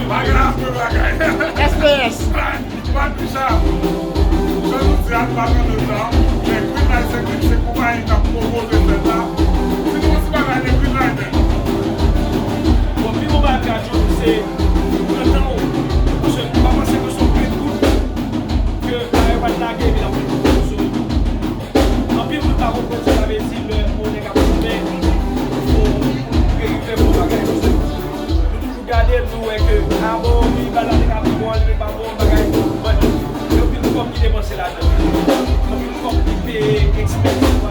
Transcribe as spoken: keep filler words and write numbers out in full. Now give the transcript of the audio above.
Bagay apre bagay. S P S. Patricia, jan nou di a, nou pa nan menm jan, men Green Light se Green, se konpayi k ap pwopoze fèt la. Si nou yon ti bagay de Green Light, men. Bon, pi bon bagay radyo, se pran tan w. Paske m pa panse ke se yon pil kout ke bagay yo pa t lage epi l ap fè kout sou ou. Anpil moun pa konprann sa sa vle di lè yon nèg ap foumen, fò w rive fè bon bagay. Nou toujou gade l, nou wè ke, a bon, wi, bal la te ka pi bon, li te pa bon, bagay, but, gen anpil kòb ki depanse ladan. Anpil kòb ki peye ekspè.